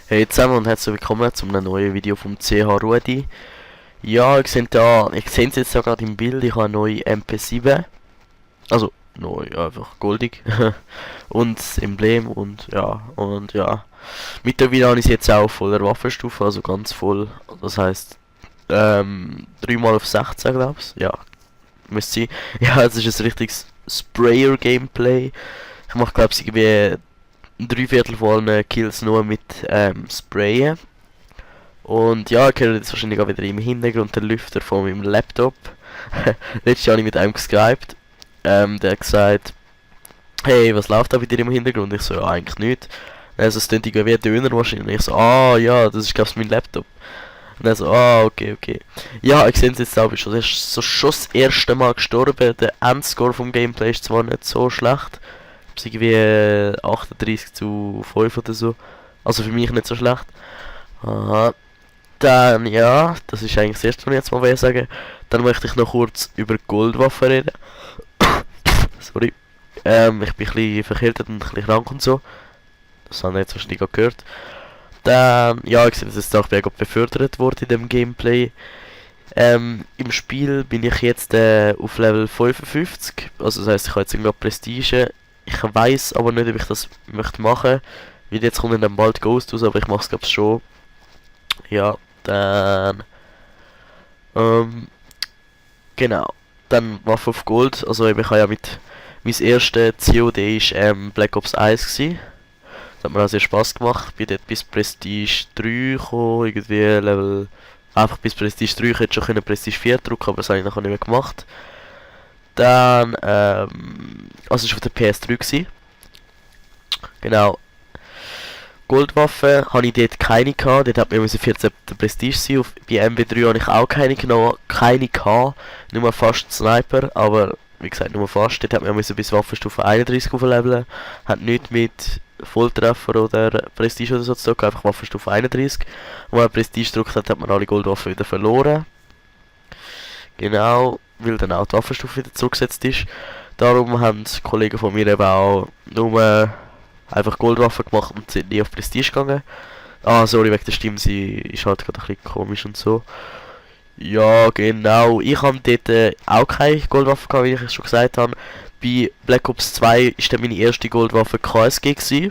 Hey zusammen und herzlich willkommen zu einem neuen Video vom CH Rudi. Ja, ich sehe es jetzt ja gerade im Bild, ich habe eine neue MP7. Also, neu, einfach goldig. Und das Emblem und ja. Mittlerweile habe ich es jetzt auch voller Waffenstufe, also ganz voll. Das heißt, 3 auf 16 glaube ich. Ja, müsste sein. Ja, es ist ein richtiges Sprayer-Gameplay. Ich mache glaube ich irgendwie ein Dreiviertel von allen Kills nur mit Sprayen. Und ja, ich höre jetzt wahrscheinlich auch wieder im Hintergrund den Lüfter von meinem Laptop. Letztes Jahr habe ich mit einem geskypt. Der hat gesagt, hey, was läuft da bei dir im Hintergrund? Ich so, ja, eigentlich nicht. Also es klingt irgendwie wie eine Dönermaschine. Und ich so, ah ja, das ist glaube ich mein Laptop. Und er so, ah, okay. Ja, ich sehe es jetzt auch schon. Er ist so schon das erste Mal gestorben. Der Endscore vom Gameplay ist zwar nicht so schlecht. Es ist irgendwie 38:5 oder so. Also für mich nicht so schlecht. Aha. Dann, ja, das ist eigentlich das erste, was ich jetzt mal will sagen. Dann möchte ich noch kurz über Goldwaffen reden. Sorry. Ich bin ein bisschen verkältet und ein bisschen krank und so. Das haben wir jetzt wahrscheinlich auch gehört. Dann, ja, ich sehe, dass es auch befördert wurde in dem Gameplay. Im Spiel bin ich jetzt auf Level 55. Also das heisst, ich habe jetzt irgendwie Prestige. Ich weiß aber nicht, ob ich das möchte machen. Weil jetzt kommt dann bald Ghost raus, aber ich mache es glaube ich schon. Ja, dann... genau. Dann Waffe auf Gold. Also eben, ich habe ja mit... Mein erstes COD ist Black Ops 1 gewesen. Das hat mir auch sehr Spaß gemacht. Ich bin dort bis Prestige 3 gekommen, irgendwie Level... Einfach bis Prestige 3, ich hätte schon können Prestige 4 drücken, aber das habe ich nachher nicht mehr gemacht. Dann, also es war auf der PS3 gewesen. Genau. Goldwaffe habe ich dort keine gehabt, dort hat mir 14 Prestige sein. Bei MB3 habe ich auch keine genommen, keine gehabt. Nur fast Sniper, aber wie gesagt nur fast. Dort hat mir bis Waffenstufe 31 aufleveln. Hat nichts mit Volltreffer oder Prestige oder so zu tun, einfach Waffenstufe 31. Und wenn man Prestige gedrückt hat, hat man alle Goldwaffen wieder verloren. Genau, weil dann auch die Waffenstufe wieder zurückgesetzt ist. Darum haben Kollegen von mir eben auch nur einfach Goldwaffen gemacht und sind nie auf Prestige gegangen. Ah, sorry, wegen der Stimme, sie ist halt gerade ein bisschen komisch und so. Ja, genau. Ich habe dort auch keine Goldwaffe gehabt, wie ich es schon gesagt habe. Bei Black Ops 2 ist dann meine erste Goldwaffe KSG gewesen.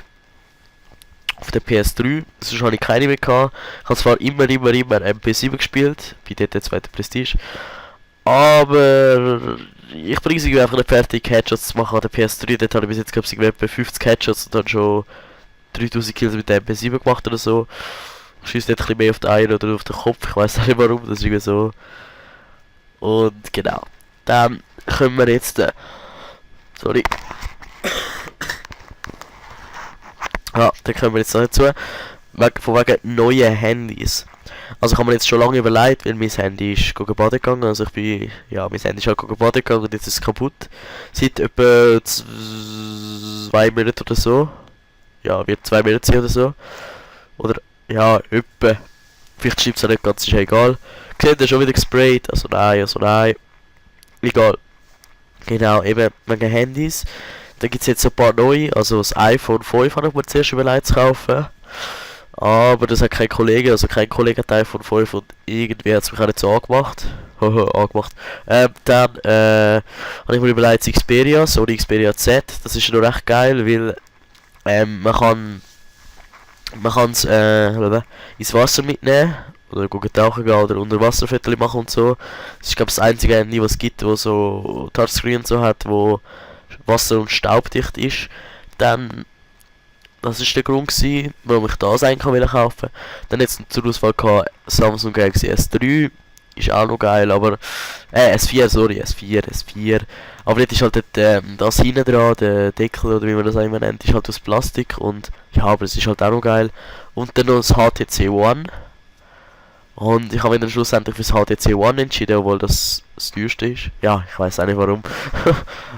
Auf der PS3. Sonst habe ich keine mehr gehabt. Ich habe zwar immer MP7 gespielt, bei dort der zweiten Prestige. Aber ich bringe es einfach nicht fertig, Headshots zu machen an der PS3. Dort habe ich bis jetzt glaube ich etwa 50 Headshots und dann schon 3000 Kills mit der MP7 gemacht oder so. Ich schieße dort ein bisschen mehr auf die Eier oder auf den Kopf, ich weiß nicht warum, das ist irgendwie so. Und genau. Dann können wir jetzt... sorry. Ja, dann kommen wir jetzt noch dazu. Von wegen neuen Handys. Also ich habe mir jetzt schon lange überlegt, weil mein Handy ist baden gegangen. Also ich bin, ja, mein Handy ist halt baden gegangen und jetzt ist es kaputt. Seit etwa 2 Monaten oder so. Ja, wird 2 Monate sein oder so. Oder, ja, etwa. Vielleicht schreibt es auch nicht ganz, ist ja egal. Seht ihr schon wieder gesprayt? Also nein. Egal. Genau, eben wegen Handys. Da gibt es jetzt ein paar neue. Also das iPhone 5 habe ich mir zuerst überlegt zu kaufen. Aber das hat kein Kollege, also kein Kollege hat iPhone 5 und irgendwie hat es mich auch nicht so angemacht. Angemacht. Dann habe ich mir überlegt, Xperia, Sony Xperia Z, das ist noch recht geil, weil man kann es ins Wasser mitnehmen oder tauchen gehen oder unter Wasserviertel machen und so. Das ist glaube ich das einzige Handy, was es gibt, wo so Touchscreen und so hat, wo wasser- und staubdicht ist. Dann das ist der Grund gewesen, warum ich das eigentlich kaufen wollte. Dann jetzt zur Auswahl gehabt Samsung Galaxy S3. Ist auch noch geil, aber... S4, sorry, S4. Aber jetzt ist halt das hinten dran, der Deckel oder wie man das auch immer nennt, ist halt aus Plastik und... Ja, aber es ist halt auch noch geil. Und dann noch das HTC One. Und ich habe mich dann schlussendlich für das HTC One entschieden, obwohl das das teuerste ist. Ja, ich weiß auch nicht warum.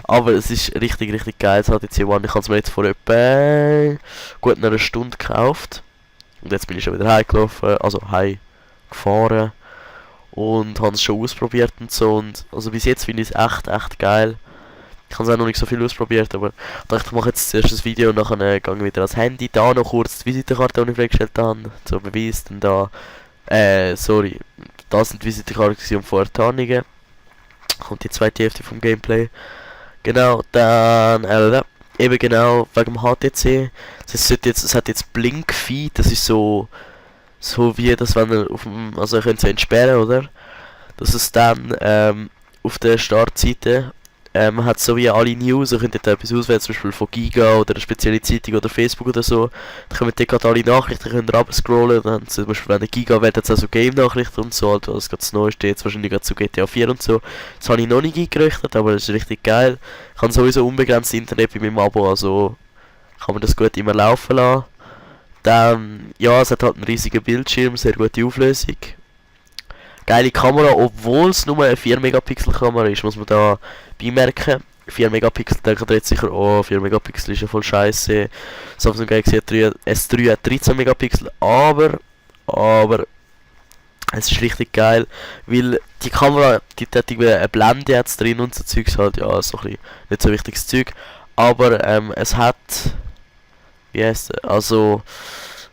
Aber es ist richtig geil, das HTC One. Ich habe es mir jetzt vor etwa gut einer Stunde gekauft. Und jetzt bin ich schon wieder heimgelaufen, also heimgefahren. Und habe es schon ausprobiert und so. Und also bis jetzt finde ich es echt geil. Ich habe es auch noch nicht so viel ausprobiert, aber ich dachte, ich mache jetzt zuerst das Video und dann gehe ich wieder ans Handy. Da noch kurz die Visitenkarte, die ich freigestellt habe, zum Beweis. Dann da, sorry, das sind die Visitenkarten und vorher Tarnungen. Kommt die zweite Hälfte vom Gameplay. Genau, dann, eben genau, wegen dem HTC. Es hat jetzt Blink-Feed, das ist so wie das, wenn ihr auf dem, also ihr könnt es entsperren, oder? Dass es dann, auf der Startseite, man hat so wie alle News, ihr könnt dort etwas auswählen, zum Beispiel von Giga oder eine spezielle Zeitung oder Facebook oder so. Dann kommen dort gerade alle Nachrichten, könnt ihr runterscrollen, dann haben sie zum Beispiel, wenn ihr Giga wählt, hat es auch so Game-Nachrichten und so, halt, was gerade das Neueste jetzt wahrscheinlich gerade zu GTA 4 und so. Das habe ich noch nicht eingerichtet, aber das ist richtig geil. Ich habe sowieso unbegrenzt Internet bei meinem Abo, also kann man das gut immer laufen lassen. Dann, ja, es hat halt einen riesigen Bildschirm, sehr gute Auflösung. Geile Kamera, obwohl es nur eine 4 Megapixel Kamera ist, muss man da bemerken. 4 Megapixel, denkt ihr jetzt sicher, oh, 4 Megapixel ist ja voll scheiße. Samsung Galaxy S3 hat 13 Megapixel, aber es ist richtig geil, weil die Kamera, die hat irgendwie eine Blende jetzt drin und so Zeugs halt, ja, so ein bisschen nicht so wichtiges Zeug. Aber es hat, wie heisst es, also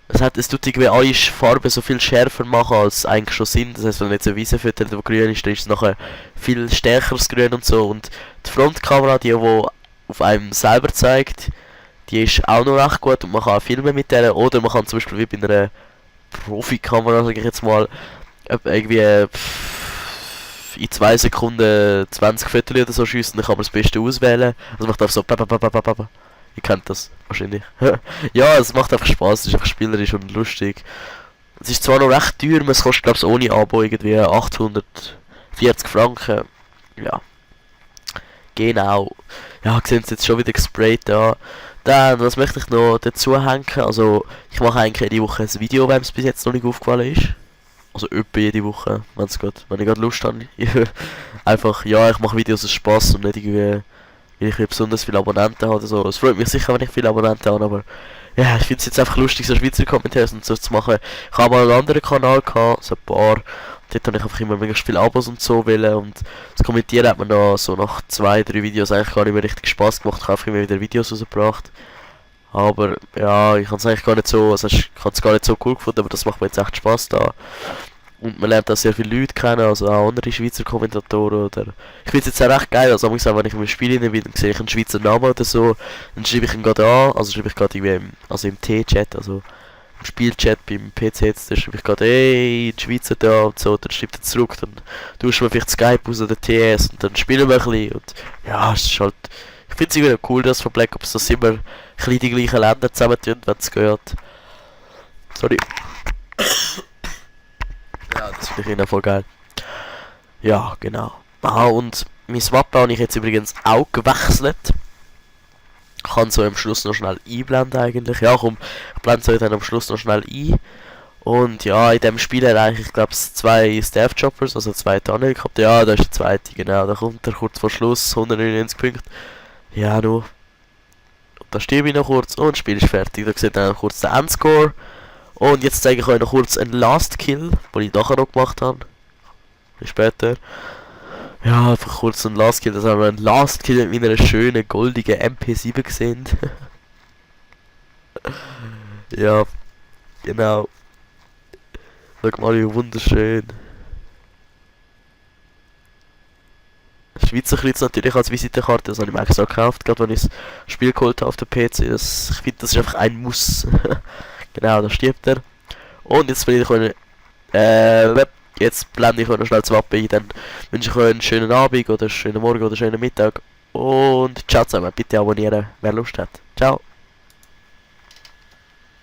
es tut irgendwie alle Farben so viel schärfer machen, als es eigentlich schon sind. Das heisst, wenn jetzt eine Wiese füttert, die grün ist, dann ist es nachher viel stärkeres Grün und so. Und die Frontkamera, die auf einem selber zeigt, die ist auch noch recht gut und man kann auch filmen mit der. Oder man kann zum Beispiel wie bei einer Profikamera, sage ich jetzt mal, irgendwie in 2 Sekunden 20 Fotos oder so schiessen, dann kann man das Beste auswählen. Also man darf so ihr kennt das wahrscheinlich. Ja, es macht einfach Spaß, es ist einfach spielerisch und lustig. Es ist zwar noch recht teuer, es kostet glaube ich ohne Abo irgendwie 840 Franken. Ja. Genau. Ja, sehen Sie jetzt schon wieder gesprayt da. Dann, was möchte ich noch dazu hängen? Also, ich mache eigentlich jede Woche ein Video, wenn es bis jetzt noch nicht aufgefallen ist. Also etwa jede Woche, wenn ich gerade Lust habe. Einfach, ja, ich mache Videos aus Spaß und nicht irgendwie, weil ich besonders viele Abonnenten habe oder so. Es freut mich sicher, wenn ich viele Abonnenten habe, aber ja, ich finde es jetzt einfach lustig, so Schweizer Kommentare und so zu machen. Ich habe mal einen anderen Kanal gehabt, so ein paar. Dort habe ich einfach immer mega viele Abos und so wollen. Und das Kommentieren hat mir da so nach 2, 3 Videos eigentlich gar nicht mehr richtig Spaß gemacht. Ich habe einfach immer wieder Videos rausgebracht. Aber ja, ich habe es eigentlich gar nicht so, also ich habe es gar nicht so cool gefunden, aber das macht mir jetzt echt Spaß da. Und man lernt auch sehr viele Leute kennen, also auch andere Schweizer Kommentatoren oder... Ich finde es jetzt auch recht geil, also wenn ich in einem Spiel rein bin, dann sehe ich einen Schweizer Namen oder so, dann schreibe ich ihn gerade an, also schreibe ich gerade irgendwie im T-Chat, also im Spielchat beim PC jetzt, dann schreibe ich gerade, hey, die Schweizer da und so, dann schreibt er zurück, dann tauschen wir vielleicht Skype aus oder TS und dann spielen wir ein bisschen und ja, es ist halt... Ich finde es irgendwie cool, dass von Black Ops das immer die gleichen Länder zusammentun, wenn es geht. Sorry. Ja, das finde ich ihnen voll geil. Ja, genau. Aha, und mein Wappen habe ich jetzt übrigens auch gewechselt. Ich kann so am Schluss noch schnell einblenden eigentlich. Ja, komm, ich blende so dann am Schluss noch schnell ein. Und ja, in dem Spiel hat eigentlich, ich glaube, 2 Staff Choppers, also 2 Tunnel gehabt. Ja, da ist der zweite, genau. Da kommt er kurz vor Schluss, 199 Punkte. Ja, nur. Und da stirb ich noch kurz und das Spiel ist fertig. Da sieht dann kurz den Endscore. Und jetzt zeige ich euch noch kurz einen Last Kill, den ich nachher noch gemacht habe. Ein später. Ja, einfach kurz einen Last Kill. Das haben wir einen Last Kill mit einer schönen goldigen MP7 gesehen. Ja, genau. Sag mal, wie wunderschön. Schweizer Kreuz natürlich als Visitenkarte, das habe ich mir extra gekauft, gerade wenn ich das Spiel geholt habe auf der PC. Ich finde, das ist einfach ein Muss. Genau, da stirbt er. Und jetzt blende ich euch, jetzt blende ich euch noch schnell das Wappen ein, dann wünsche ich euch einen schönen Abend oder einen schönen Morgen oder einen schönen Mittag. Und ciao zusammen, bitte abonnieren, wer Lust hat. Ciao.